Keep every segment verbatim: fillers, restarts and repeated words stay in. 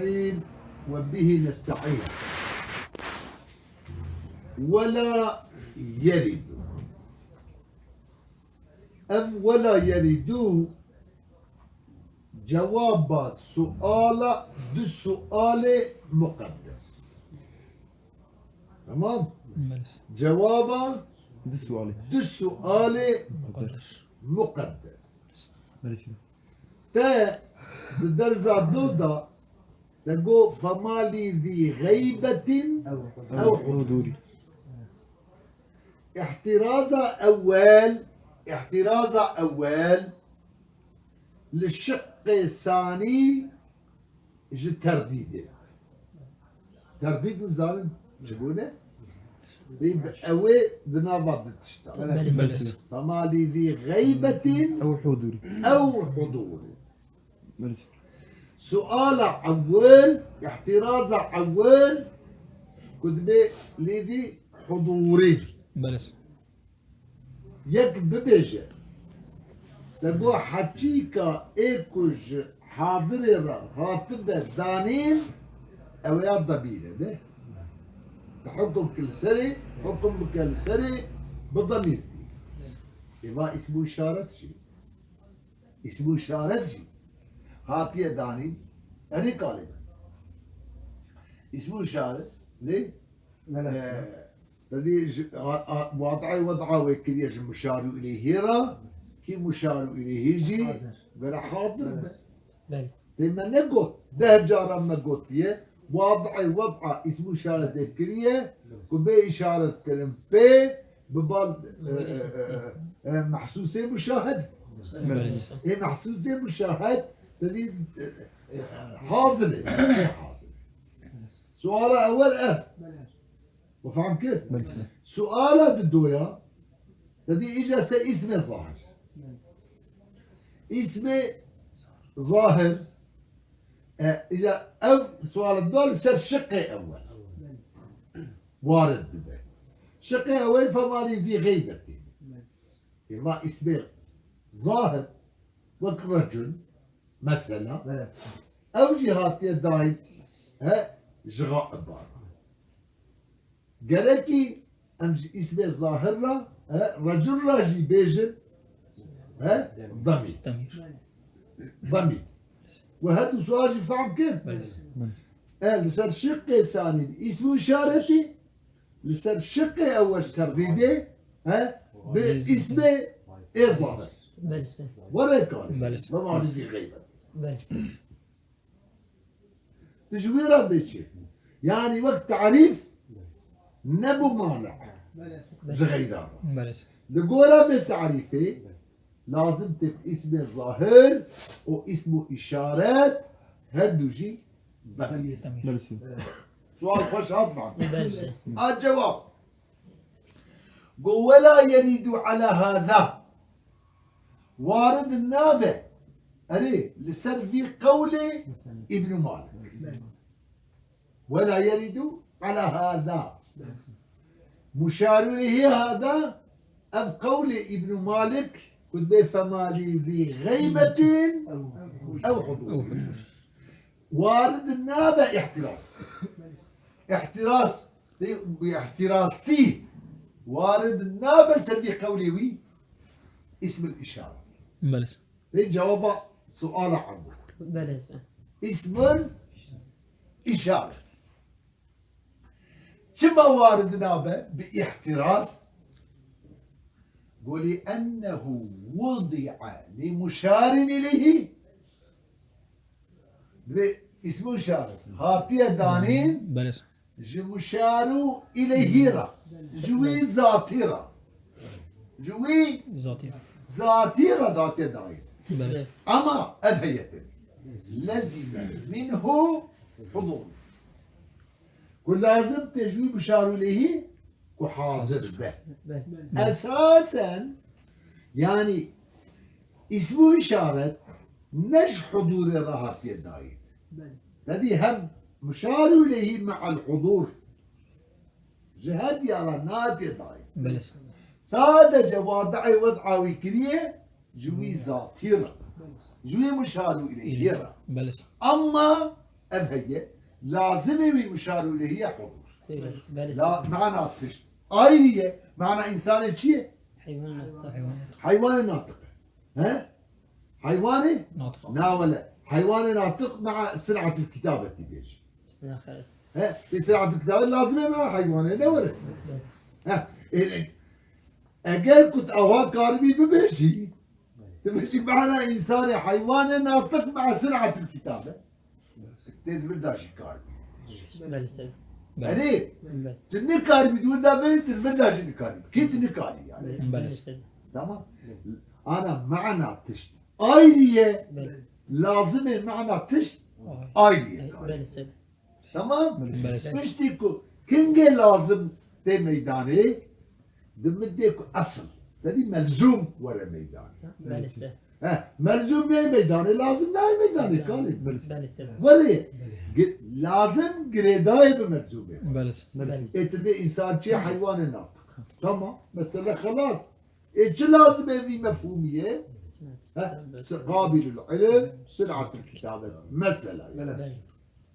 الرحيم وبه نستعين. ولا يرد. Ev ولا يرد cewaba suala du sualê muqedder. Tamam? Belê. Cewaba Du sualê. du sualê Muqedder. muqedder. Belê. Te di derza do da te got فما لي ذي غيبة أو حضور. Hudûrî. Îhtiraza ewel, îhtiraza ewel li şiqqê sanî ji terdîdê. Terdîd û zalim ji bo ne? Ew ê di nava di tişta. Belê. فما لي ذي غيبة Ew hudûrî. أو حضور. Belê. Suala ewil, îhtiraza ewil, ku dibê lê vî hudûrî. Belê. Yek bibêje, te got heçîka ê ku ji hadirê re hatibe danîn, ew ya demîr e, ne? Te hukum kir li serê, hukum bike li serê, bi demîr tî. Êva îsm û îşaret jî. Îsm û îşaret jî hatiye danîn. Erê kalê me. Îsm û îşaret lê, Belê. e, te dî ji, a, a, wad'ê wed'a wê kiriye ji muşaru ileyhî re, kî muşaru ileyhî jî Hadir. were hadir be. Belê. Tê me negot, deh cara me gotiye, wad'ê wed'a îsm û îşaretê kiriye, ku bê îşaret kirin pê, bi bal, e, e, e, e, e, mehsûsê muşahed. Belê. Ê mehsûsê muşahed, te dî, e, e, hazir e, ê hazir e. Suala ewel ev. We fehm kir? Belê. Suala di doya, te dî îca ser îsmê zahir. Îsmê zahir, e, îca ev suala do li ser şiqê ewel warid dibe. Şiqê ewel فما لي ذي غيبة. Êva îsmê zahir, wek recul, mesela, Evet. ew jî hatiye dayîn, he, ji gaib a. Gerekî em ji îsmê zahir re, he, recul re jî bêjin, he, demîr. Demîr. Demîr. We her du sual jî fehm kir? Belê. E, li ser şiqê sanî îsm û îşaretî, li ser şiqê ewel ji terdîdê, he, bi îsmê ê zahir. Belê. Were kalî. Belê. Bi manî dî xeybet. Belê. Tu ji wî re bê çê. Yanî wek tarîf nebû mane ji xeyra re. Belê. Li gora vê tarîfê lazim tê bi îsmê zahir û îsm û îşaret her du jî demîr. Demîr. Belê. Sual xweş hat van. Belê. A cewab. Go ولا يرد على هذا. Warid nabe. Erê, li ser vî qewlê Îbn Malik. ولا يرد على هذا. Muşaru ileyhî hada, ev qewlê Îbn Malik, ku dibê فما لي ذي غيبة أو حضور. Warid nabe îhtiraz. Îhtiraz, bi îhtiraztî warid nabe ser vî qewlê wî îsmil îşare. Belê. Vê cewaba suala ewil. Belê. Îsmil îşare. Çima warid nabe bi îhtiraz? Go لأنه وضع لمشار إليه. Bi îsmil îşaret hatiye danîn. Belê. Ji muşaru ileyhî re. Ji wî zatî re. Ji wî Zatî. zatî re date dayîn. Belê. Ama ev heye tê. Lezîme minhu hudûr. Ku lazim tê ji wî muşaru ileyhî ku hazir be. Belê. Esasen, yanî îsm û îşaret ne ji hudûrê re hatiye dayîn. Belê. Tedî hem muşaru ileyhî me'el hudûr. Ji her diya re nate dayîn. Belê. Sadece wadi'ê wed'a wî kiriye ji wî zatî re. Ji wî muşaru ileyhî re. Belê. Ama ev heye, lazimê wî muşarûlehî ye hudûr. Belê. La, mana tişt ayrî ye, mana însanê çi ye? Heywan natiq. Heywanê natiq. He? Heywanê? Natiq. Na wele. Heywanê natiq mea sir'atil kitabetî bêjî. Na xelas. He? Lê sir'atil kitabet lazim e mea heywanê ne were. He? Ê, eger ku tu ewa karibî bibêjî, tu bêjî mena însanê heywanê natiq mea sir'atil kitabet. Tê di vir de jî kar bî. Belê ser. Erê, Belê. Tu nikarî bî di wir de bêrî, tu di vir de jî nikarî bî. Kê tu nikarî yani. Belê. Belê ser. Tamam. Ana mana tişt ayrî ye. Belê. Lazimê mana tişt ayrî ye. Belê ser. Tamam. Belê ser. Tiştî ku kingê lazim tê meydanê, di min tê ku esil. Tedî melzûm were meydanê. Belê ser. He, melzûm neyê meydanê, lazim nayê meydanê, kalê. Belê ser. Were, gi-, lazim girêdayê bi melzûmê. Belê ser. Belê ser. Ê, tu bê însan çi heywanê natiq. Tamam, mesele xelas. Ê, çi lazim e vî mefhûmî ye? He, qabilul ilm, sir'atul kitabet. Mesela. Belê ser.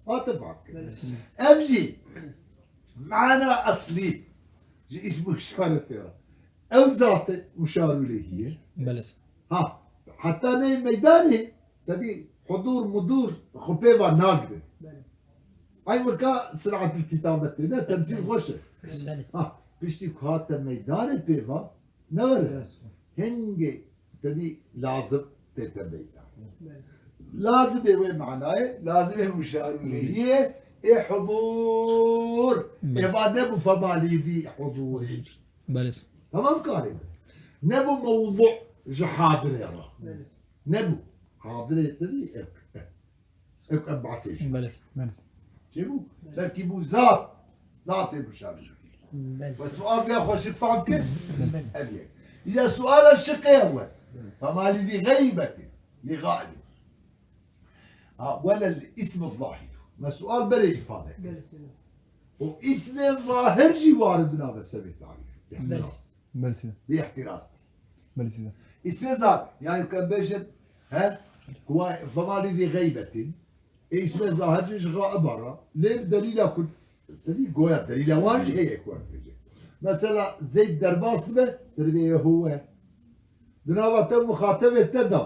Hate bak. Belê ser. Ev jî mana eslî. Ji îsm û îşaretê re. Ew zat e muşarûlehî ye. Belê ser. Ha, heta neyê meydanê, tedî hudûr mudûr xwe pê ve nagire. Belê. Ey weka sir'atil kitabetê ne, temsîl xweş e. Belê ser. Ha, piştî ku hate meydanê pê ve, ne were. Belê ser. Hingê tedî lazim tête meydan. Belê. Lazimê wê manayê, lazimê muşarûlehiyê, ê hudûr. Belê. Ê va nebû femalî vî hudûrê. Belê. Tamam karê. Nebû mewdu ji hadirê re. Belê. Nebû. Hadirê tedî ek. Ek, ek bahsê jî. Belê. Belê. Çêbû? Belkî bû zat. Zatê muşarûlehî. Belê. Ve sual ya xwe şik fehm kir? Belê. Ev yek. Îca suala şiqê ewe. Femalî vî xeybetê. Lî xaibê. Ha, welel îsm zahir. Me sual berê îfade kir. Belê. O îsmê zahir jî warid nabe sebê tarîf. Belê. Belê. Bi îhtiraz. Belê. Îsmê zahir, yani, ku em bêjin, he? Ku wa femalî vî xeybetîn. Ê îsmê zahir jî ji xaiba re. Lê bi delîla ku, tedî goya delîla wan jî heye ku em bêjin. Mesela, Zeyd derbas dibe, tu dibê huwe. Di nava te û muxatebê te de.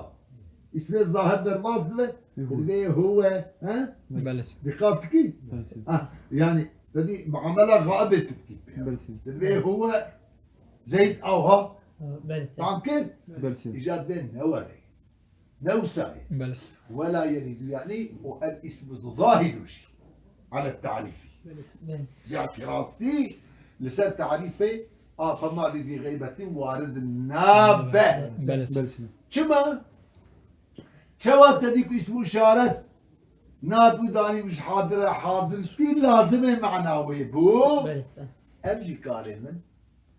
Îsmê zahir derbas dibe, tu dibê huwe. He? Belê. Dîqat dikî? Belê. Ha, yani, tedî muamela xaibê tu dikî. Belê. Tu dibê huwe. Zeyd awha. Belê ser. Tam kir? Belê ser. Îca dibê ne were. Ne wisa ye. Belê ser. Wela yerîdu, yani o el ismu zahiru jî. Ala tarîfî. Belê ser. Bi îtirazî li ser tarîfê a femalî vî xeybetî warid nabe. Belê ser. Belê ser. Çima? Çawa te dî ku îsmu işaret nat û danî ji hadire hadirtî lazimê mana wê bû. Belê ser. Ev jî karê min.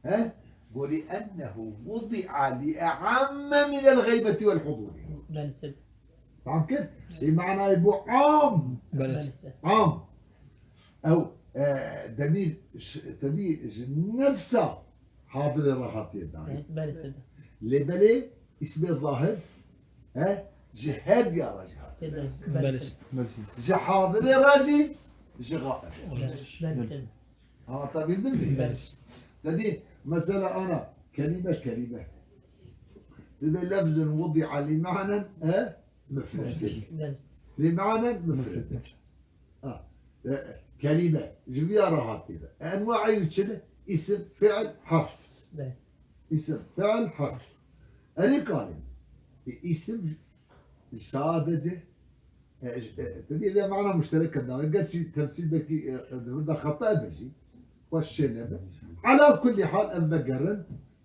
He? Gorî ennehu wudi'a li e'amme minel xeybeti wel hudûrî. Belê ser. Fam kir? Ê manayê bû am. Belê ser. Belê ser. Am. Ew, e, demîr ş-, tedî ji nefsa hadirê re hatiye danî. Belê ser. Lê belê îsmê zahir, he, ji her diya re jî hatiye. Belê ser. Belê ser. Ji hadirê re jî, ji xaibê. Belê ser. Anlatabildim mi? Belê. Tedî, mesela ana, kelîme, kelîme. Dibe lefzun wudi'a li ma'nen, e, mufredin. Belê. Li ma'nen mufredin. Mufredin. Ha, e, kelîme, ji vî ya re hatiye de. Enwaê wî çi ne? Îsim, fiil, harf. Belê. Îsim, fiil, harf. Erê karî. E, îsim Sadece, e, e, tedî lê mana muşterek kirda. Gerçî temsîl belkî, e, e, di vir de xeta be jî. Xweş çê nebe. Ala kullî hal em vegerin.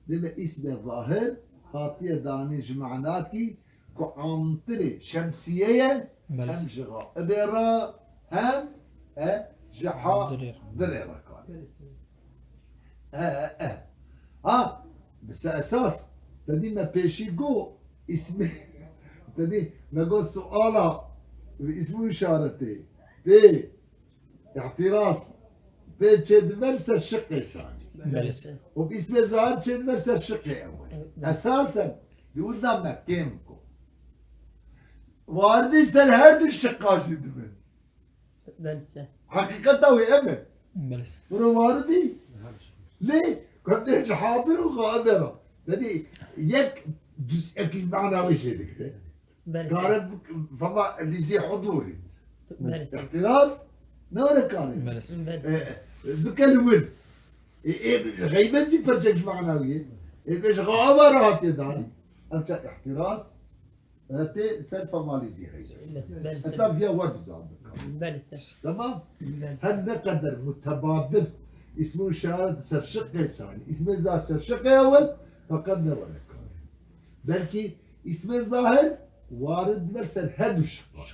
Dê me îsmê zahir hatiye danî ji manakî ku amtirê şemsiye ye, Belê. Em ji xaibê re hem, e, ji ha Dirê. Dirê re kar. E, e, e. Ha, bi se esas, tedî me pêşî got, îsmê, tedî me got suala, îsmû işaretê, tê, îhtiras, pê çê diber ser şiqê sanî. Belê. Û îsmê zahir çê diber ser şiqê ewel. Evet, belê. Esasen, di wir de me kêm got. Wardî ser her du şiqa jî dibin. Belê. Heqîqeta wê ev e. Belê. Biro waridî. Lê, ku em dê ji hadir û xaib e re. Tenê yek cüz'ekî ji mana wê jê digire. Belê. Kare fema lîzî hudûrî. Belê. Îhtiraz ne were kare. Belê. Belê. E, bike li wir. E, e, xeybet jî perçek ji mana wê ye. E, ji xaiba re hatiye danî. Ev çax îhtiraz. Tê ser femalîzî heyî. Belê. Esa viya wer bizan bikin. Belê ser. Tamam? Belê. Her ne qeder mutebadir îsmû şaret ser şiqê sanî, îsmê zahir ser şiqê ewel, feqet ne were kare. Belkî îsmê zahir warid dibe ser her du şiqan.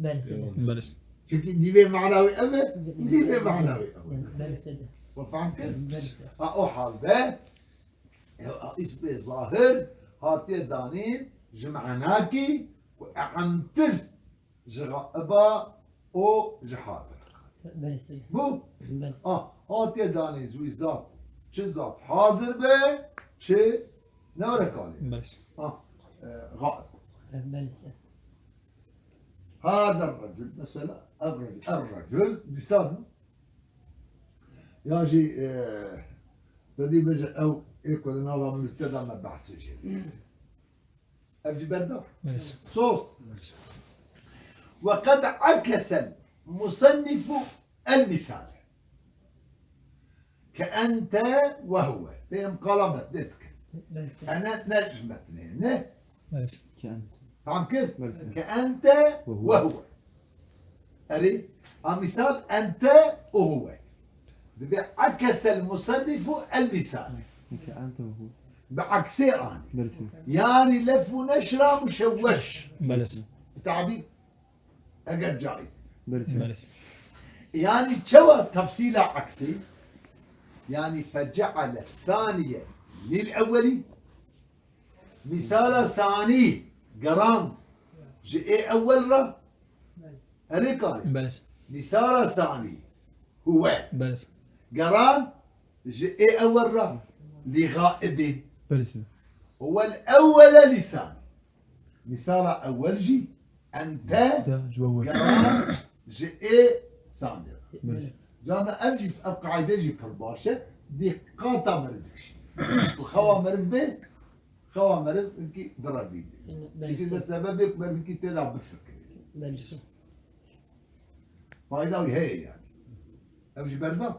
Belê. Belê. Çimkî nîvê mana wê ev e, nîvê mana wê ew e. Belê ser. We fehm kir? Belê. Ha, o halde Ew îsmê zahir hatiye danîn ji manakî ku e'emtir ji xaiba û ji hadir. Belê. Bû? Belê. Ah, hatiye danîn ji wî zat, çi zat hazir be, çi ne were kalê. Belê. Ah, e, xaib. Belê. Hada recul, mesela, ev recul, ev recul, dîsan, ya jî, e, te dî bêje ew ê ku di nava mubteda me behsê jê. Ev jî berda. Belê. Sos. Belê. Ve qed akesel musennifu el misal. Ke ente ve huve. Pê em qala metnê dikin. Belê. Ene ne ji metnê, ne? Belê. Ke ente. Fehm kir? Belê. Ke ente ve huve. Erê, a misal ente û huve. Divê akesel musennifu el misal. Ke ente ve huve. Bi aksê anî. Belê. Yanî lef û neşra muşewweş. Belê. Bi tabîr Eger caiz. Belê. Belê. Yani çawa tefsîla aksî? Yani feceale thaniye lil ewweli. Misala sanî geran ji ê ewwel re. Erê kalê. Belê. Misala sanî huwe. Belê. Geran ji ê ewwel re li gaibin. Belê. Huwel ewwele li thani. Misala ewwel jî ente De, ji we were. Geran ji ê sanî. Belê. Cana ev jî, ev qaîde jî pir baş e. Dîqata meriv dikişîne. Ku xewa meriv bê, xewa meriv hinkî direvîne. Belê. Hinkî ne sebebê ku meriv hinkî tê de bifikire. Belê. Fayda wî heye yani. Ev jî berda?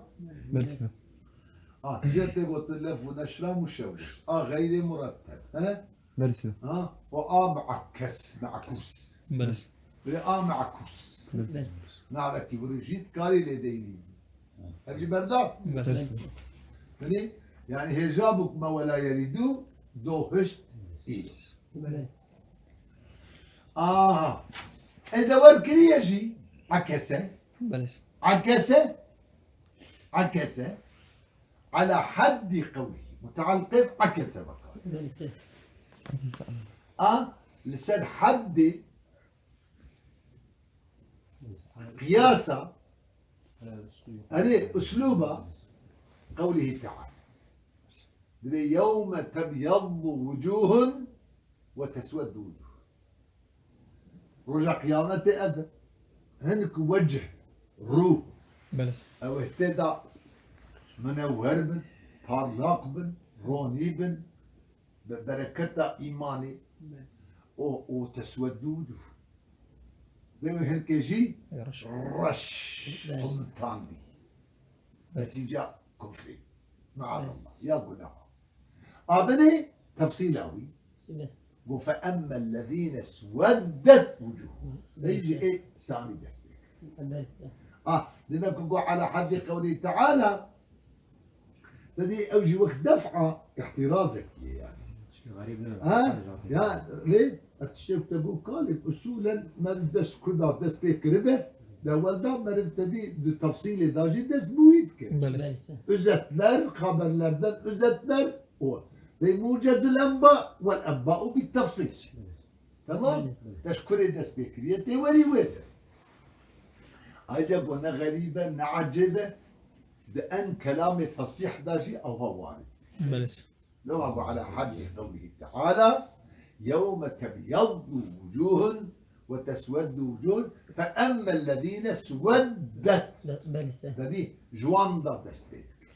Belê. Ha, cê tê gotin lef û neşra muşewwiş. A xeyrê muretteb. He? Belê. Ha? O a muakkes, muakkus. Belê. Ve a muakkus. Belê. Navekî vurî jî dikarî lê deynî. Ev jî berda? Belê. Belê. Yani hêja bû me wela yerîdû dohişt îro. Belê. Aha. Ê de wer kiriye jî akese. Belê. Akese. Akese. Ala haddi qewlî. Mutealliqê bi akese vekar. Belê. A, li ser haddê qiyasa, erê, uslûba qewlihî teala. Divê yewme tebyaddu wucûhun ve tesweddu wucûh. Roja qiyametê ev e. Hin ku wecih, rû, Belê. Ew ê tê de munewwer bin, parlaq bin, ronî bin, bi bereketa îmanê. Belê. O, o tesweddu wucûh. Vê wê hilkê jî Reş. Reş. Belê. Qumtandî. Belê. Netîca kufrê. Maazallah. Ya gunaha. Adinê tefsîla wî. Belê. Go fe emmellezîne sweddet wucûh. Belê. Ey jî ê sanî dest pê kir. Belê. Ah, didem ku go ala haddî qewlî teala, te dî ew jî wek def'a îhtîrazekî ye yani. Tiştê xerîb ne. Ha? Zaten. Ya, lê, ev tiştê ku te got kalê, usûlen meriv dest ku da dest pê kiribe, de welda meriv te dî di tefsîlê da jî dest bi wî dike. Belê. Belê. Özetler, haberlerden özetler, o. Ve mucedul enba, vel enba'u bit tefsîl. Tamam? Belê. Te ji kurê dest pê kiriye, tê werî wê de. Ayrıca go ne xerîb e, ne ecêb e, di en kelamê fesîh de jî ewha warid. Belê. Lewma go ala haddî qewlihî teala, yewme tebyaddu wucûhun وتسود وجوه، فأما الذين اسودت. Be- Belê se. Devî ji wan da dest pê dikir.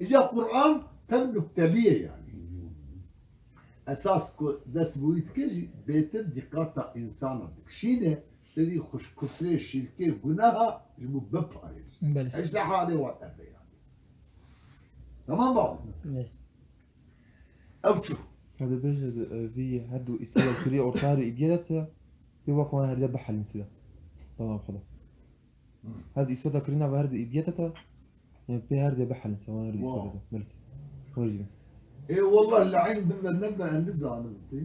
Îca Quran tev nuktelî ye yani. Esas ku dest bi wî dike jî bêtir dîqata însana dikişîne, devî xuşkutrê şîlkê guneha ji bo biparêz. Belê se. Ejdeha lê wan ev e yani. Tamam bavê min. Belê. Ew çû. Hadi bêje de, e, vî her du îsal kiriye orta her du îdiyet se, pê wek wan her de bihelin sida. Tamam xweda. Her du îsal kirina ve her du îdiyet te, yani pê her de bihelin se, wan her du îsal Wow. de. Belê se. Xweda jî. Ê wallah li eyn bin ve nebe nizanim tê.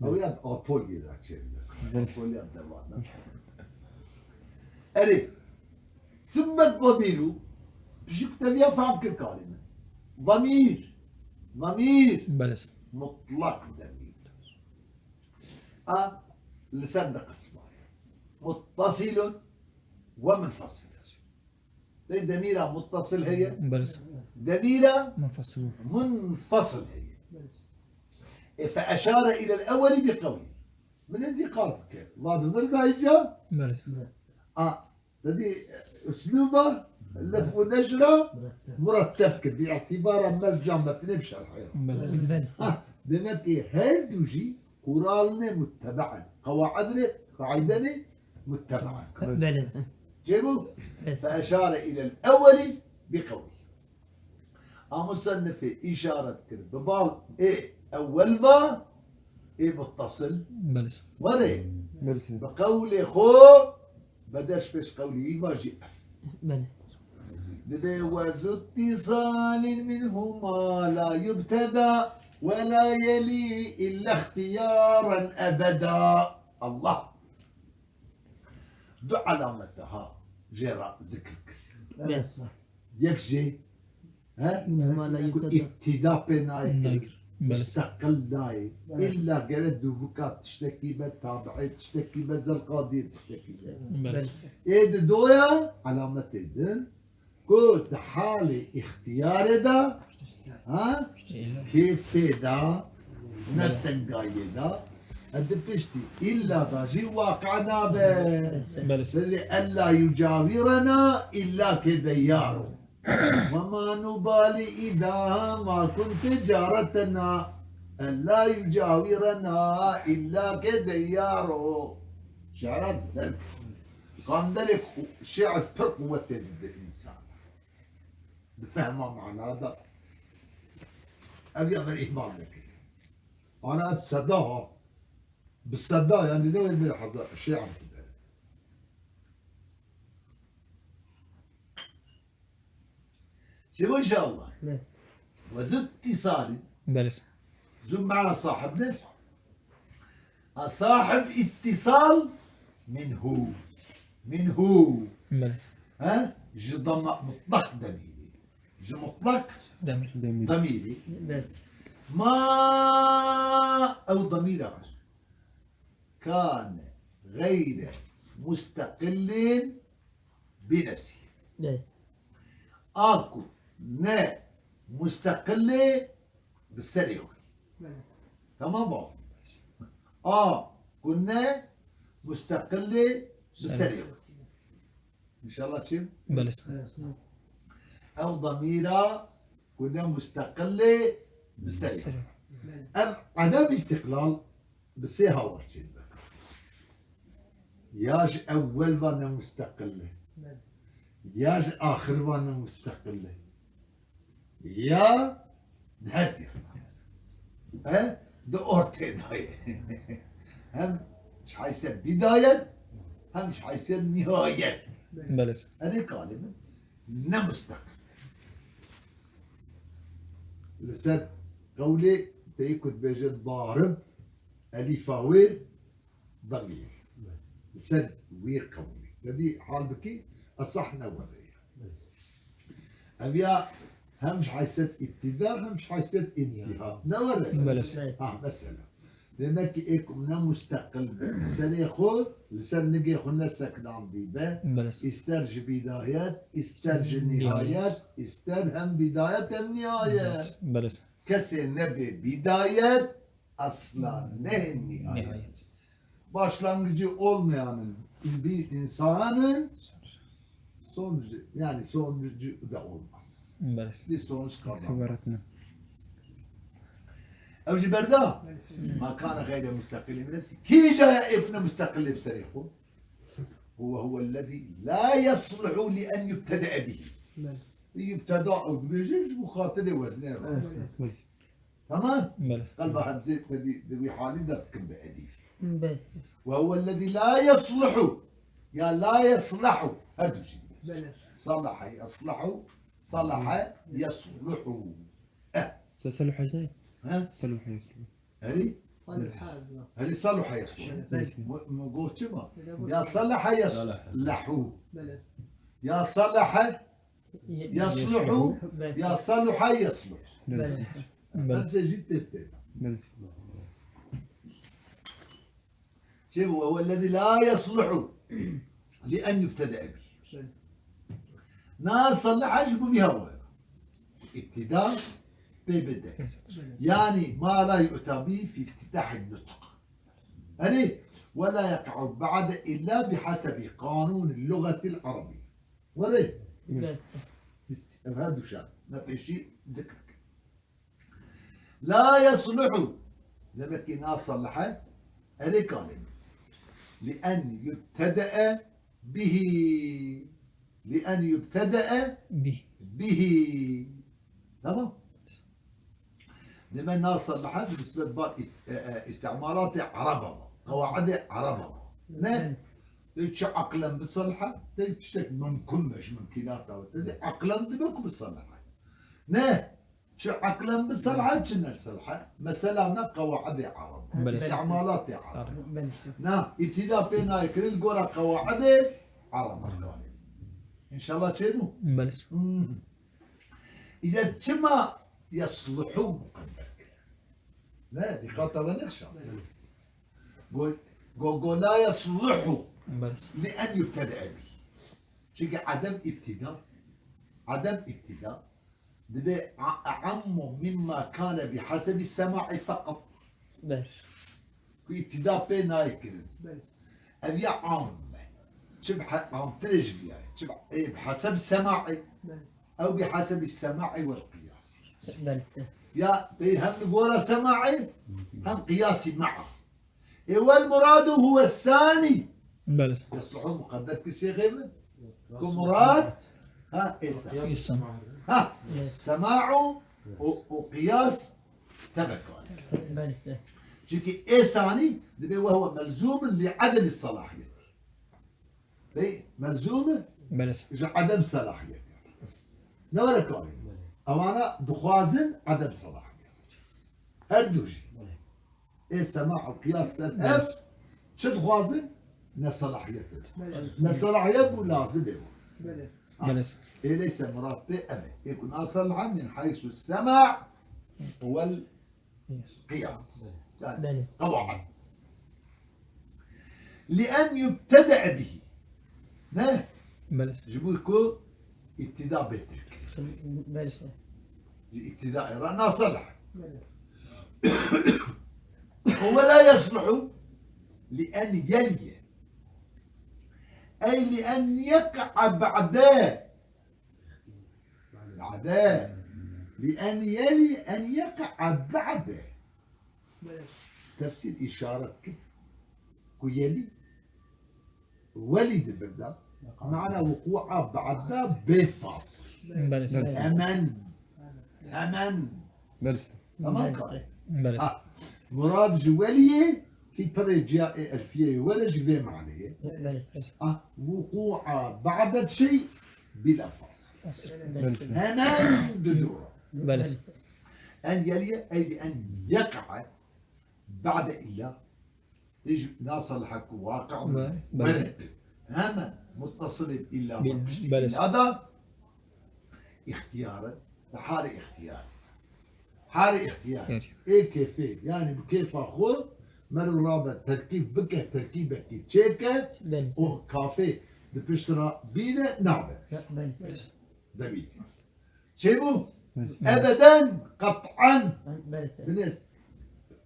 Ew ya apolyê de çêbîne. Belê. Apolya devana. Erê. Thummet zemiru. Pişik teviya fehm kir karê min. Zemîr. Zemîr. Belê se. Mutlak demîr. A li ser di qisma ye. Muttasilun ve munfasil. Lê demîra muttasil heye. Belê se. Demîra Munfasil. munfasil heye. E fe eşare ilel ewweli bi qewlî. Min ê dîqat bike. Va bi vir da îca. Belê se. A, devî uslûba lef û neşra muretteb kir. Bi îtîbara mezca metnê bi şerhê. Belê se. Belê se. Ha, demek ki her du jî quralnê muttebe in. Qewaidnê, qaidenê muttebe in. Belê se. Çêbû? Belê Fe se. eşare ilel ewweli bi qewlî. A musennifê îşaret kir. Bi bal ê ewwel va ê muttasil. Belê se. Were. Belê se. Bi qewlê xo bedeş pêş qewlî va jî ev. Belê. Dibê we zu îtîsalin minhuma la yubteda we la yelî illa îxtiyaren ebeda. Allah du alamete ha jê re zikir kir. Belê se. Yek jê, he? Minhuma la Ku yubteda. îbtîda pê nayê. Nayê. Belê se. Musteqil nayê. Îlla gere dûvika tiştekî be, tabiê tiştekî be, zelqadiyê tiştekî be. Belê Belê se. se. Ê di doya alametê din ku di halê îxtiyarê de, ha? Kêfê de, ne tengayê de, e di piştî îlla da jî waqe nabe. Belê se. Belê ella yucawirena illa ke deyaro. Ve ma nubali îda ma kunte caretena. Ella yucawirena illa ke deyaro. Şi'ra zî der. Qanderê ku-, şi'r pir quwetê dide însan. Di fehma mana de. Ev ya ver îhmal neke. Ana ev seda ha. Bi seda yani ne wê bir heza şi'r dide. Çêbû inşallah. Belê se. Ve zu îtîsalin. Belê se. Zu mana sahib ne? A sahib îtîsal minhu. Minhu. Belê se. He? Ji dama mutlak demîrî. Ji mutlak Demîr. Demîr. demîrî. Belê se. Ma ew demîra kane geyre musteqilin bi nefsî. Belê se. A ku ne musteqilê bi serê xwe. Tamam bavê. A ku ne musteqilê bi serê xwe. İnşallah çi? Belê se. Ew damîra ku ne musteqilê bi serê xwe. Ev edem îstiqlal bi sê hawar çêdibe. Ya ji ewwel va ne musteqil e. Ya ji axir va ne musteqil e. Ya di her diya. He? Di ortê de ye. Hem ji heyse bidayet, hem ji heyse nihayet. Belê se. Erê kalê min ne musteqil. Li ser qewlê teyê ku dibêje darib, elîfa wê demîr. Li ser wî qewlê. Te vî hal bikî, esah ne were ye. Ev ya hem ji heyset îbtîda, hem ji heyset întiha. Ne were ye? Belê se. Ha, mesela. Demek ki ê ku ne musteqil be. Serê xwe, li ser nigê xwe ne seknandî be. Belê se. Îster ji bidayet, îster ji nihayet, îster hem bidayet hem nihayet. Belê se. Kesê nebe bidayet, asla ne nihayet. Nihayet. Başlangıcı olmayanın bir insanın sonucu, yani sonucu da olmaz. Belê. Bir sonuç kazanmaz. Sigaretini. Ew ji berda. Ma kana gayre mustakil min nefsi. Kî caya êkune mustakil bi serê xwe? Ve huve lezî la yasluhu li en yubtede'e bihi. Belê. Yubteda ew dibêje ji bo xatirê weznê re. Evet. Belê. Tamam? Belê. Qelba hemzê te di, di wî halî de dikin bi elîf. Belê. Ve huve lezî la yasluhu. Ya la yaslahu. Her du jî. Belê. Salaha yaslahu. Salaha yasluhu. Eh. Te saluha jî? He? Saluha yasluhu. Herî? Saluha. Herî saluha yasluhu. Belê. Mu-, mu got çima? Belê. Ya salaha yaslahu. Belê. Ya salaha Yasluhu, belê. Ya saluha yasluh. Belê. Belê. Her şey jî tê tê. Belê. Çi bu? Ve huve lezî la yasluhu li en yubtede'e bih. Belê. Na salaha ji bo vî hawaya. İbtida pê bide. Belê. Yani ma la yu'ta bih fi iftitah'in nutq. Erê, ve la yeka'u ba'de illa bihasebi kanûnil lugatil arabiyye. Were. Belê. Ev her du şer. Me pêşî zikr kir. La yasluhu. Demek ki na salaha erê kalê. Li en yubtede'e bihi. Li en yubtede'e Bih. bihi. Tamam. Deme na salaha bi nisbet ba î-, e, e, îstîmalatê ereba ba, qewaidê ereba ba. Ne? Tê çi aqlen bisalaha, tê tiştek mumkun be ji mumkînata we. Tê aqlen dibe ku bisalaha. Ne? Çi aqlen bisalaha, çi ne salaha. Mesela me qewaidê ereba. Belê. Îstîmalatê ereba. Belê. Na, îbtida pê nayê kirin li gora qewaidê ereba. Înşallah çêbû? Belê. Hmm. Îcar çima yasluhu muqedder kir? Ne, dîqata we nexşa. Go, go, go la yasluhu Belê. li en yubtede'e bih. Çünkü adem ibtida, adem ibtida dibe a-, a'ammu mimma kane bihasebi sema'i fakat. Belê. Ku îbtida pê nayê kirin. Belê. Ev ya am e. Çi bi he-, amtirê ji vî ya ye. Çi bi, ê, bi heseb semaê. Belê. Ew bi hesebî semaê wal qiyasî. Belê. Ya tê hem li gora semaê hem qiyasî ma'a. Ê wel muradu huve sani. Belê. Yasluhu muqedder kir şêxê min. Ku murad ha êsa. Îsa. Ha. Belê. Sema'u û, û qiyas tevekal. Belê. Çünkü ê sanî dibe ve huve melzûmun li edemî selahiyet. Bey, melzûmun Belê. ji edem selahiyet. Ne were kalê? Ewana dixwazin edem selahiyet. Her du jî. Ê sema û qiyas ser hev Belê. çi dixwazin? Neselahiyet. Belê. Neselahiyet bû lazim e. Belê. Belê. Ê leyse murad pê ev e. Ê ku nasalaha min haysu sema wal qiyas. Yani Belê. qewaid. Li en yubtede'e bihi. Ne? Belê. Ji bo ku îbtida bê tê kirin. Belê. Ji îbtidayê re nasalaha. Belê. Ve la yasluhu li en yeliye. Ey li en yeka'a ba'de. Ba'de. Li en yeli en yeka'a ba'de. Tefsîr îşaret kir ku yelî welî di vir de mana wuqû'a ba'da bê fasil. Belê. Hemen. Hemen. Belê. Tamam Belê. ka? Belê. Ha, murad ji weliyê ki pirê ciya ê elfiyeyê were ji vê maneyê. Belê. Ha, wuqû'a ba'de şey bila fasil. Belê. Hemen di dû re. Belê. En yeliye, ey li en yeka'a ba'de illa. Hiç nasalaha ku waqi' Be-, were. Hemen muttasilê illa Bil-, piştî belê. illa da îxtiyar e. Li halê îxtiyar. Halê îxtiyar. Yer. Ê kêfê, yani bi kêfa xwe mero rabe terkîb bike, terkîbekî çêke Belê. û kafê di pişt re bîne nabe. Ya, belê. Demî. Çêbû? Belê. Ebeden, qet'en. Belê. Binêr.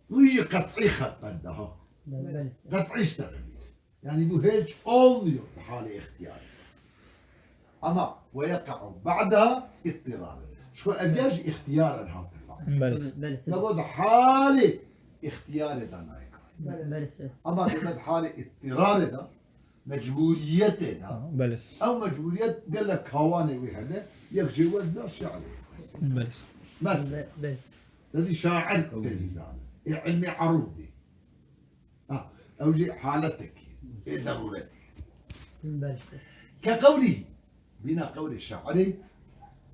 Wî jî qet'î xet bende ha. Belê. Qet'î iştexilî. Yani bu hiç olmuyor hali ihtiyari. Ama ve yeka'u ba'da ittirari. Çiko ev ya ji ihtiyar hatin. Belê. Belê. Me got hali ihtiyari da nayka. Belê. Ama demet hali ittirari da, mecburiyetê da. Belê. Ew mecburiyet gelek kawanê wî hene, yek jê wez da şi'rê. Belê. Mesela. Belê. Dedi şair pêlîzan. E, ilmê arûdî. Ha, ew jî haletekî, ê derûretî. Belê. Ke qewlî, bîna qewlê şairê,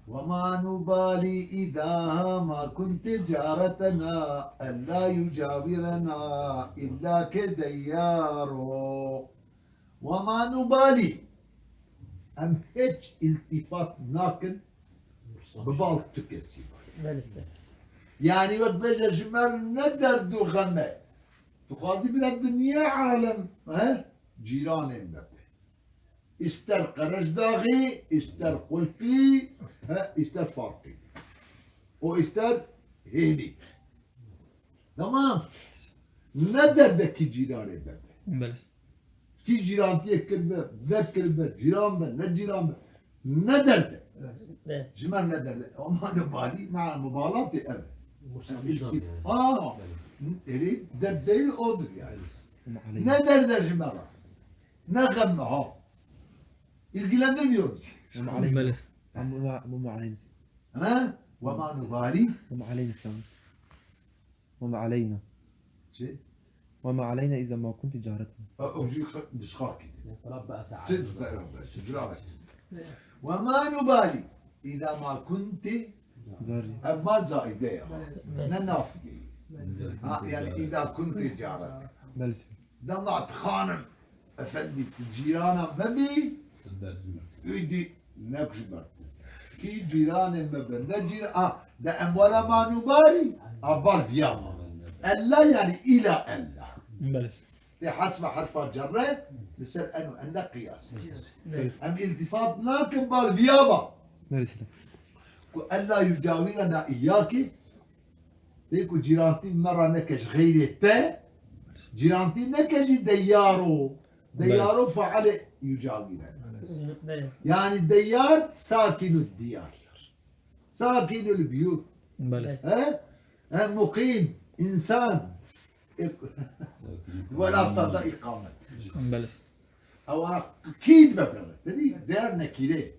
"Ve ma nubali îda ma kunte caretena, ella yucawirena illa ke deyyaro." Ve ma nubali. Em hiç iltifat nakin bi bal tu kesî. Belê. Yani wek bêje ji me ne derd û xem e. Tu xwazî bira dinya alem, he? Cîranên me be. Îster Qerejdaxî, îster Xulfî, he, îster Farqî. Û îster Hênî. Tamam. Ne derdekî cîranê be. Belê. Kî cîrantiyê kiribe, nekiribe, cîran be, ne cîran be. Ne derde. Evet. Ji me ne derde. Ama ne bali, ma mubalatê ev. Mursal Îslam yani. Ha. Belê. Erê derdeyê odur yani. Belê. Ne derde ji me ra. Ne gemme ha. İlgilendirmiyor bizi. Belê. Ama, ama aleyna. Ha? Ve ma nubali. Ama aleyna İslam. Ve ma aleyna. Çi? Ve ma aleyna iza ma kunti caretna. E, ew jî xwe nusxa kiriye. Rabbe esa. Siz be, be, siz rahat. Ve ma nubali iza ma kunti. Zari. Ev ma zaide ya. Ne nafiye. Ha, yani iza kunti caret. Belê. Dema tu xanim efendî tu cîrana me bî, îdî ne ku ji ber tu. Kî cîranê me be, ne cîra-, a, de em were ma nûbarî, a, bal viya ma. Ella yani îla ella. Belê. Lê hesba herfa cerre, li ser en û enne qiyas. Belê. Em îltifat nakin bal viya ba. Belê. Ku ella yucawirena îyakî, Lê ku cîrantî me ra neke ji xeyrê te, cîrantî neke jî deyaro. Deyaro failê yucavî ne. Belê. Yani deyar sakînul diyar. Sakînul biyût. Belê. He? He, muqîm, însan. Wela tada îqamet. Belê. Ewa kî dibe bere? Tedî der nekîrê.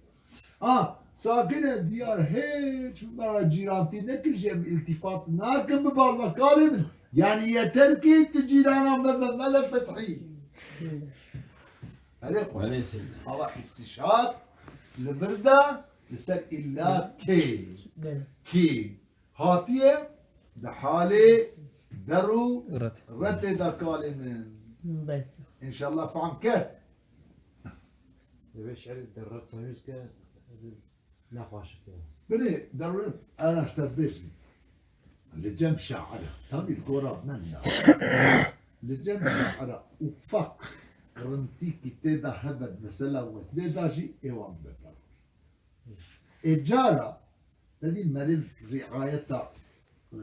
Ha, sakine diyar hiç me ra cîrantî nekir, ji em îltifat nakin bi balvekarê min. Yani yeter ki tu cîrana me be, me le fethî. Hele xwe. Belê, seyîd. Ama îstîşar li vir de li ser îlla kê. Belê. Kî. Hatiye di halê der û Ret. retê de kalê min. Bes. Înşallah fehm ket. Divê şerî derret sahîz ke nexweşik e. Binê derret ana ji te bêjim. Li cem şaira. Tabî gora min ya. Li cem şaira ufak qirintîkî tê de hebe mesela weslê de jî êwan bipar. Ê cara, tevî meriv riayeta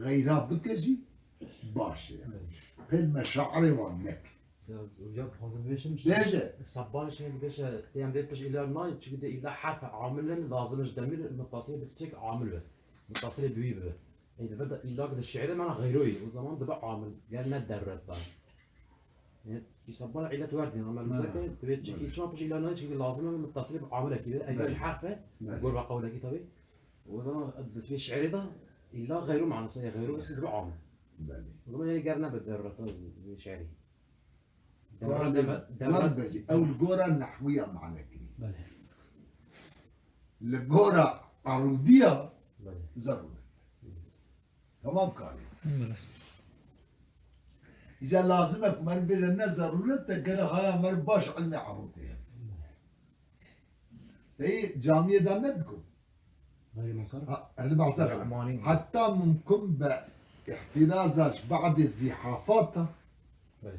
xeyra bike jî baş e. Pêl me şairê wan nek. Ya, ya, dixwazim bibêjim, Bêje. Sebbal şey dibêje, tê em vê pişt îla nayê, çünkü de îla herf amil in, lazim e ji demîr mutasîlê bi çek amil be. Mutasîlê bi wî bibe. Ê, dibe de îla ki de şiirê mana xeyroyî, o zaman dibe amil, gel ne derret be. Yani, îsa bana îlet werdî, ama Ha. mesela ki, divê çi, Evet. çima pişt îla nayê, çünkü lazim e mutasîlê bi amilekî be. Eger Evet. ji herf e, Evet. gor ve qewlekî tabi. O zaman bi vê şiirê de îla xeyro manası, ya xeyro kesin dibe amil. Belê. O zaman yani ger nebe derret be şiirê. Dewra Wan deme-, dewra dewra bejî. Ew li gora nehwiya mane kirî. Belê. Li gora arûdiya Belê. zerûret. Tamam karî. Belê. Îca lazim e ku me bêje ne zerûret e, gere haya me baş ilmê arûdê ye. Peyê camiyê de ne diku? Gayrimeşru. Ha, ehli bahse Rahmanî. Heta mumkin be îhtiraza ji badê zîhafata. Belê.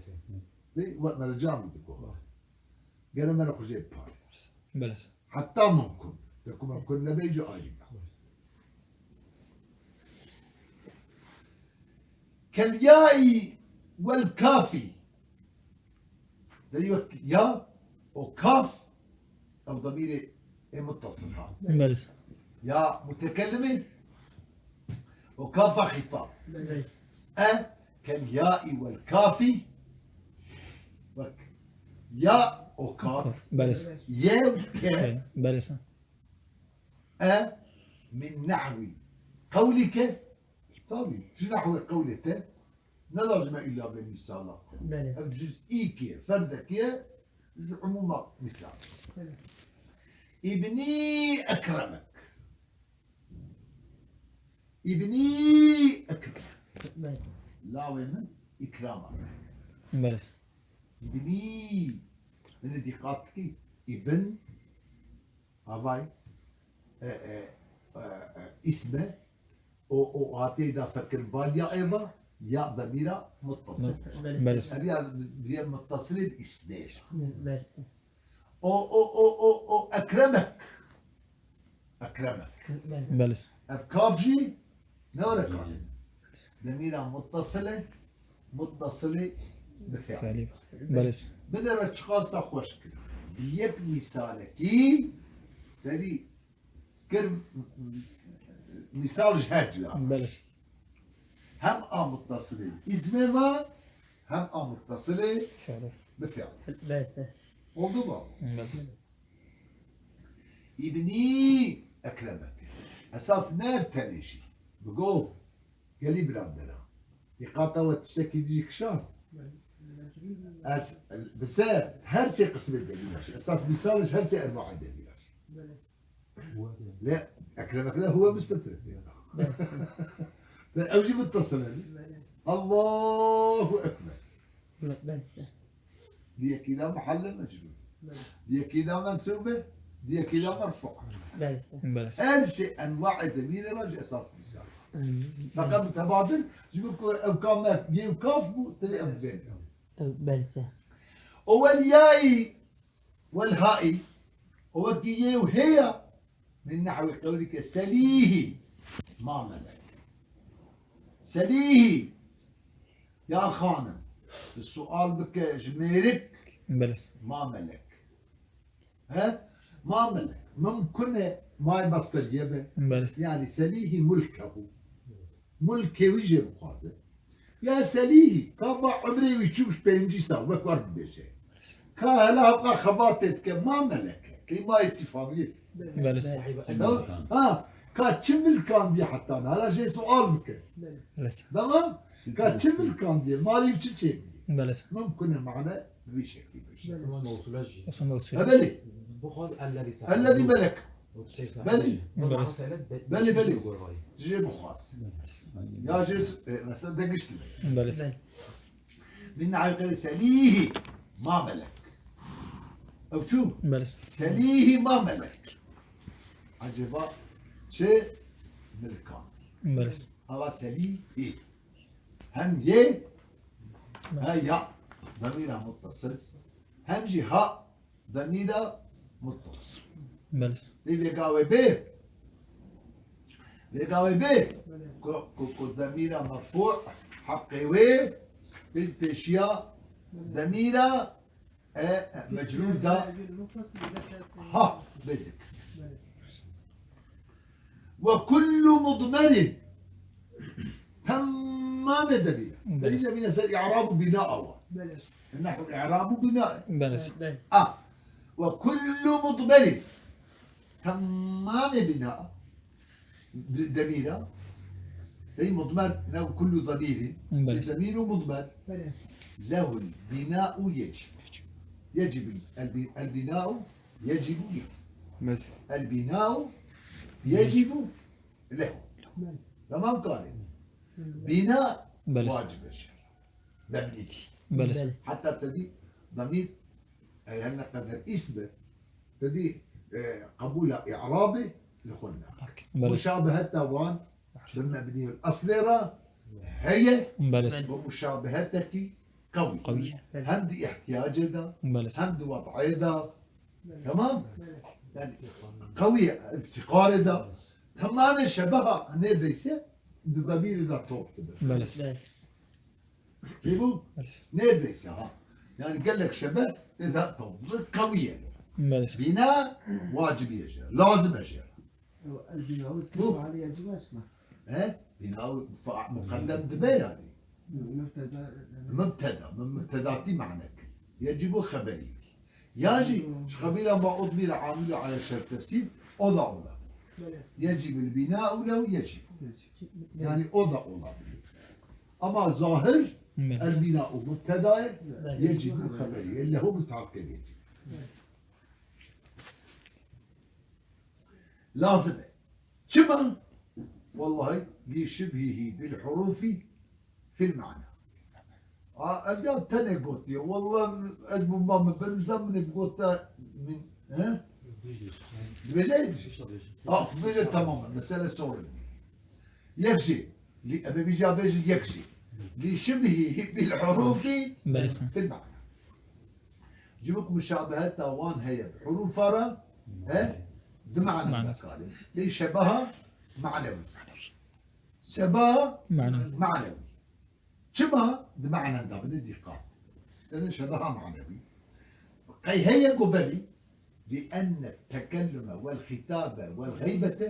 Lê wek me li camî diku. Gere me li xwe jê parêz. Belê. Heta mumkin. Te ku mumkin nebe jî alî. Kel yaî wel kafî. Tedî wek ya û kaf, ew demîrê ê muttasil ha. Belê. Ya mutekellimê û kafa xîtab. Belê. E kel yaî wel kafî, wek ya û kaf, Kaf. Belê. Ye û ke. Ke. Belê. E min nehwî qewlike, tabî, ji nehwê qewlê te ne lazim e îlla bê mîsala. Belê. Ev cüz'îkê, ferdekê ye, ji umûma mîsal. Belê. Îbnî ekremek. Îbnî ekremek. Belê. Lawê min îkrama. Belê. Îbnî. Binê dîqat dikî. Îbn. Avay, e, e, e, e, îsm e. O, o hatê da fekir bal ya eva, ya demîra muttasil. Belê. Belê. Ev ya diye muttasilê bi îsmê. Belê. O, o, o, o, o ekremek. Ekremek. Belê. Belê. Ev kaf jî ne were kafê. Demîra muttasil e. Muttasilê bi fi'lê. Fi'lê. Belê. Binêre çiqasa xweş kir. Bi yek mîsalekî, tevî kir mîsal ji her duya. Belê. Hem a muttasilê îsmê ve, hem a muttasilê Fi'lê. Bi fi'l. Belê. Oldu mu? Belê. Îbnî ekremek. Esas ne ev tenê jî. Bigo. Gelî biranderan. Dîqata we tiştekî dî kişand. Ez, bi se her sê qismê delîla jî. Esas mîsal ji her sê enwaê delîla jî. Le ekremek le huwe mustetir. Te ew jî muttasil e. Allahu Ekber. Di yekî de muhelle mecrûr. Di yekî de mensûb e, di yekî de merfû. Belê. Belê. Her sê enwaê demîrê re ji esas mîsal. Feqet mutebadir, ji bo ku ew ka me yê û kaf bû, tevî ev bên. Belê. O wel yayî, wel hayî, o wekî yê û hê ya, min nehwî qewlike selîhî ma melek. Selîhî, ya xanim, tu sual bike ji mêrik, Belê. Ma melek. He? Ma melek. Mimkun e may basteliye be. Belê. Yani selîhî mulkehu. Mulkê wî jê bixwaze. Ya selîhî, ka va umrê wî çû ji pêncî sal, wek war bibêje. Ka hela hevqa xebatê dike, ma meleke. Key ma îstîfamiyê. Belê. Belê. Ha, ha, ka çi milkandiye heta niha, hela jê sual bike. Belê. Tamam? Ka çi milkandiye, malî çi çêbûye. Belê. Mimkun e mane bi vî şeklî bêje. Belê. Mewsûla jî. Aslında mewsûl. E, belê. Bixwaz ellezî Ellezî melek. Belê. Belê, belê. Jê bixwaz. Ya jê, e, mesela degiştine. Belê. Belê. Min nehwî qewlike selîhî ma melek. Ew çû? Belê. Selîhî ma melek. Acaba çi milkan? Belê. Ava selîhî. Hem yê, ha ya, demîra muttasil. Hem jî ha, demîra muttasil. Belê. Lê vêga wê bê. Vêga wê bê. Ku, ku, ku demîra merfû heqê wê, pê, pêşiya demîra, e, e, mecrûr da ha bê zikir. Ve kullu mudmerin. Temamê demîra. Belê. Demîra ser i'rab û bina awa. Belê. Nehw i'rab û bina. Belê. Belê. A. Ve kullu mudmerin. Temamê bina. Demîra. Ey mudmer, ne kullu demîrin. Belê. Demîru mudmer. Belê. Lehul bina'u yecib. Yecib el bi-, el bina'u yecibu leh. Mes- El bina'u yecibu leh. Belê. Tamam karê. Bina Belê. Wacib e şer. Demîr. Belê. Belê. Hatta tevî demîr, e, her ne qeder îsm be, tevî, e, qebûla i'rabê li xwe nake. Belê. Muşabeheta wan bi mebnîyul eslê re heye. Belê. Bi muşabehetekî qewî. Qewî. Hem di ihtiyacê de, Belê. Hem di web'ê de. Tamam? Yani qewî ye, îftîqarê de. Temamê şebeha neredeyse di demîrê de top dibe. Belê. Belê. Hêbû? Belê. Neredeyse ha. Yani gelek şebe tê de tewil qewî ye. Belê. Bîna wacibî ye jê re, lazim e jê re. Ew el bîna û Bu. Faalî yecib esma. He? Bîna û fa-, muqeddem dibe yani. Mübteda. Mübteda, min mübtedatî mane kir. Yecibû xeberî. Ya jî ji qebîla ma udmîre amîlû ala şert tefsîr, o da ola. Belê. Yecibul bîna'u lehu yecib. Yecib. Yani o da ola. Ama zahir Belê. El bîna'u mübteda ye, Belê. Yecibû xeberî ye. Lehu mutaaqqib yecib. Lazim e. Çima? Wellahî, lî şibhîhî bil hurufî fil ma'na. A, ev ya tenê gotiye. Wallah, ez bûma min benûsa min ê bigota min, he? Dibêje êdî. A, bibêje tamam e. Mesele sorun. Yek jî. Lî, ebe bîja bêje yek jî. Lî şibhîhî bil hurufî Belê. Fil ma'na. Ji bo ku muşabeheta wan heye bi hurûfa re, he, di mana Mana. Bekarê. Lê şebaha manewî. Şebaha Mana. Manewî. Çima di manen de bine dîqat? Tene şebaha manewî. Qey heye ku belî, لأن التكلم والخطاب والغيبة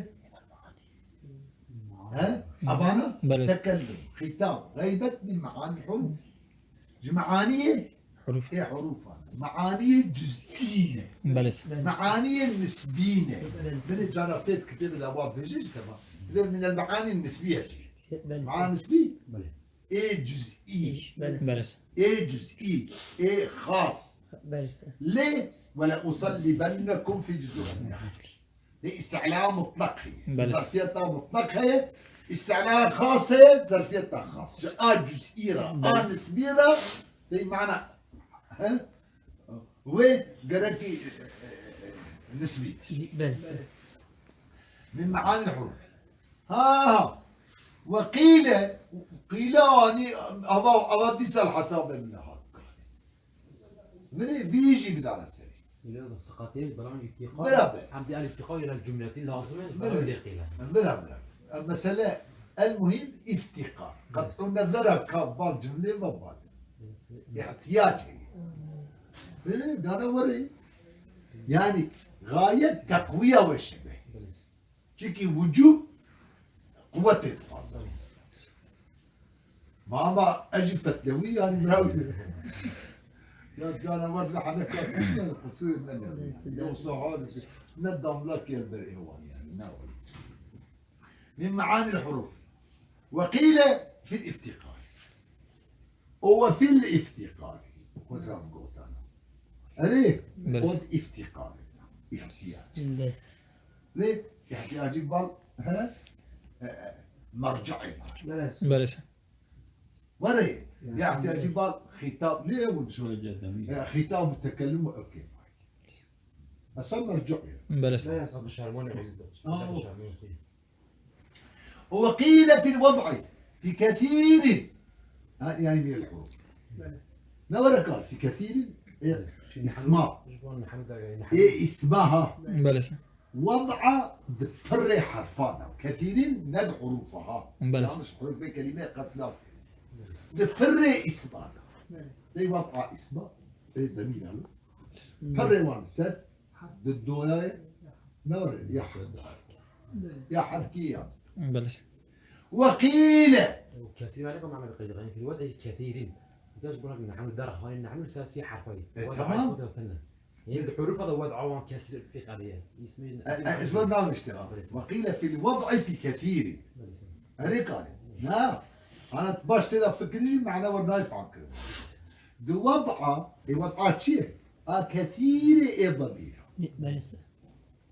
He? Evana Belê. Tekellum, xîtab, xeybet min me'anî huruf. Ji me'aniyê Huruf. Ê hurufan. Me'aniyê cüz'î ne. Belê. Me'aniyê nisbî ne. Belê. Binê cana pêt kitêbê de ava bêje ji seba. Divê min el me'anî nisbî hebe. Belê. Me'anî nisbî? Belê. Ê cüz'î. Belê. Belê. Ê cüz'î. Ê xas. Belê. Lê, وَلَأُصَلِّبَنَّكُمْ فِي جُذُوعِ النَّخْلِ. Lê îstîla mutlaq heye. Belê. Zerfiyeta mutlaq heye. Îstîla xas heye, zerfiyeta xas. Ji a cüz'î re, a Belê. Nisbî re, lê mana, he? Wê gerekî, e, e, e, nisbî. Belê. Min me'anî huruf. Ha, ha. Ve qîle, qîle anî ava, ava dîsa li hesabê min hat. Min ê vî jî bidane serî. Öyle de sıkatê, belam iftiqar. Beraber. Hem de el iftiqar ile cümleti lazım, Beraber. Belam de qîle. Beraber. Em mesele el muhîm iftiqar. Qet Evet. o nezera ka bal cümlê ve bal. Evet, evet. İhtiyac heye. Hı, dana were. Yani gayet takwiya ve şebe. Evet. Çikî wucûb quwetê dixwaze. Ma, ma ez jî fetlewî, yani bira wî. Ya canawer ve helekat yani qusûr ne ne. Yoksa hal ne damla ki el ber êwan yani. Ne wî. Min me'anil huruf. Ve qîle fil iftiqar. O ve fil iftiqar. Xwezam gotana. Erê, Belê. O iftiqar. İhtiyac. Belê. Lê ihtiyacî bal, he? E, e, merce'ê var. Belê. Belê. Were, Ya, ya ihtiyacî bal xîtab, ne ew? Şöyle cedemi. Ya xîtab tekellüm ve okey. Esa merce'ê. Belê. Abi şerman evinde. Aa, o. Şerman evinde. وقيل في الوضع في كثير. Ha, yani bir huruf. Belê. Ne var kal? Fi kesirin, e, Şimdi isma. Niham-, Niham da, Niham. E, isma ha. Belê. Wad'a di pirrê herfa da. Kesirin ne di hurufa ha. Belê. Yanlış hurufê kelime qesd nakin. Di pirrê isma da. Belê. Ey wad'a isma. Ey demir yani. Belê. Pirrê wan ser. Di doya ye. Ne var? Ya herd. Ya herd ki ya. Belê. Ve qîle. Kesîr aleykum Ahmet Qeydi. Yani fil wad'i kesirin. Biraz buna bir nahnu dar halin nahnu sa si harfayı. E, Wad'a tamam. Harfı da fenna. Yani bir hurufa da wad'a wan kesir fi qadiye. İsmi E, e, ez wan navişte ha. Belê. Ve qîle fil wad'i fi kesirin. Belê. Erê kare. Na. Ana baş tê de fikirî mana wer nayê fam kirin. Di wad'a, e wad'a çi ye? A kesîrê ê demîr. Belê.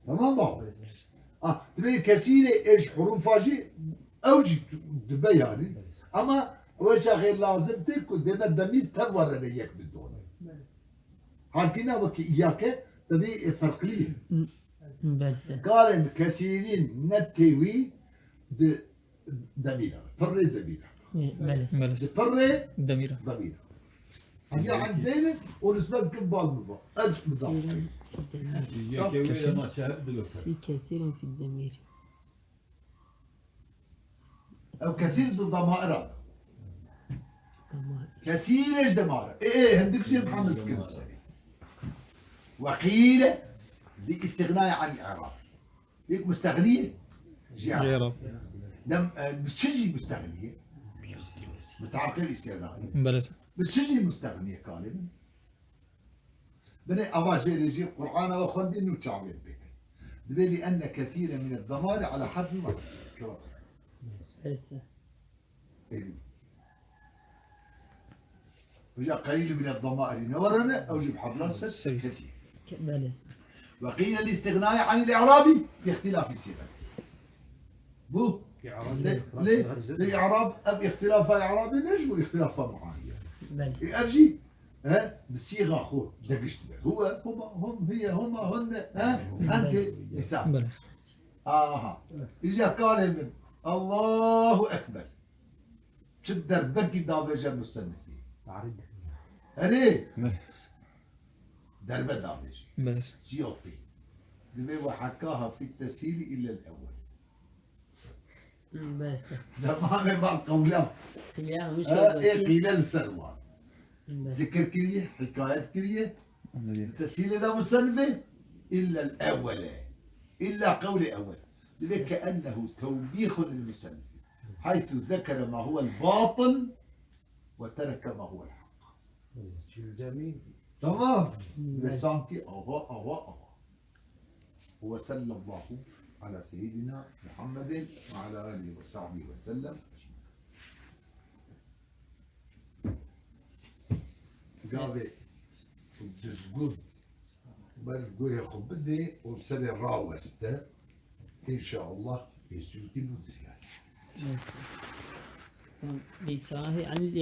Tamam mı? Ah, divê kesîrê ê ji hurufa jî ew jî dibe yani. Ama ew çaxê lazim tê ku dême demîr tev were be yek bi done. Halkî ne wekî îyake, tevî, e, ferqlî ye. Belê. Karên kesîrîn ne têwî di demîra. Pirrê demîra. Belê. Belê. Di pirrê Demîra. Demîra. Hediya em dêne û nisbet kin bal biba. Ez mizaf. Yekê wê Kesin. Ema çehep dibe. Fi kesirin fi demîr. Ew kesîr di damaira. Kesîrê ji demar e. Ê, ê, hindik jî Muhammed dikin serê. Weqîle li îstîxnayê anî i'rab. Yek mustexnî ye. Ji Ji i'rab. Dem, e, bi çi jî mustexnî ye? Mutaqil îstîxna. Belê. Bi çi jî mustexnî ye kalê min? Binê ava jê re jî Qur'ana we xwendin û çavên pê. Dibê li enne kesîre min ed-damari ala harfi ma'ruf. Belê. Êdî. Vêca qelîl min ed-damairi ne werene, ew jî bi heblan ser Sevî. Kesîr. Belê. Ve qîle lî îstîxnayê anîl i'rabî bi îxtilafî sîxetî. Bu, I'rab lê, lê, lê i'rab, ev îxtilafa i'rabê ne ji bo îxtilafa maaniye. Belê. Ê, ev jî, he, bi sîxa xwe degişt be. Huwe, huma, hum, hiye, huma, hunne, he, ente, nisa. Belê. Aha. Îja kalê min. Allahu Ekber. Çi derbekî davêje musennifî. Erê. Belê. Derbe davêje. Belê. Siyotî. Divê ve hekaha fî tesîlî illel ewwel. Belê. Demamê van qewla. Qîle hemî Ha, şey ê bakî. Qîle li ser wan. Belê. Zikir kiriye, hikayet kiriye. Anladım. Tesîlê de musennifê, illel ewwele. Illa qewlê ewwel. Divê keennehu tewbîxun lil musennif. Haythu zekere ma huwel batil ve tereke ma huwel hak. Tamam. Ve sanki ava, ava, ava. Ve sallallahu ala seyyidina Muhammedin ve ala alihi ve sahbihi ve sellem. Gavê dizgun ber guhê xwe bidê û serê raweste. Înşallah êsûkî bû diryayê. Tamam. Lîsahî anil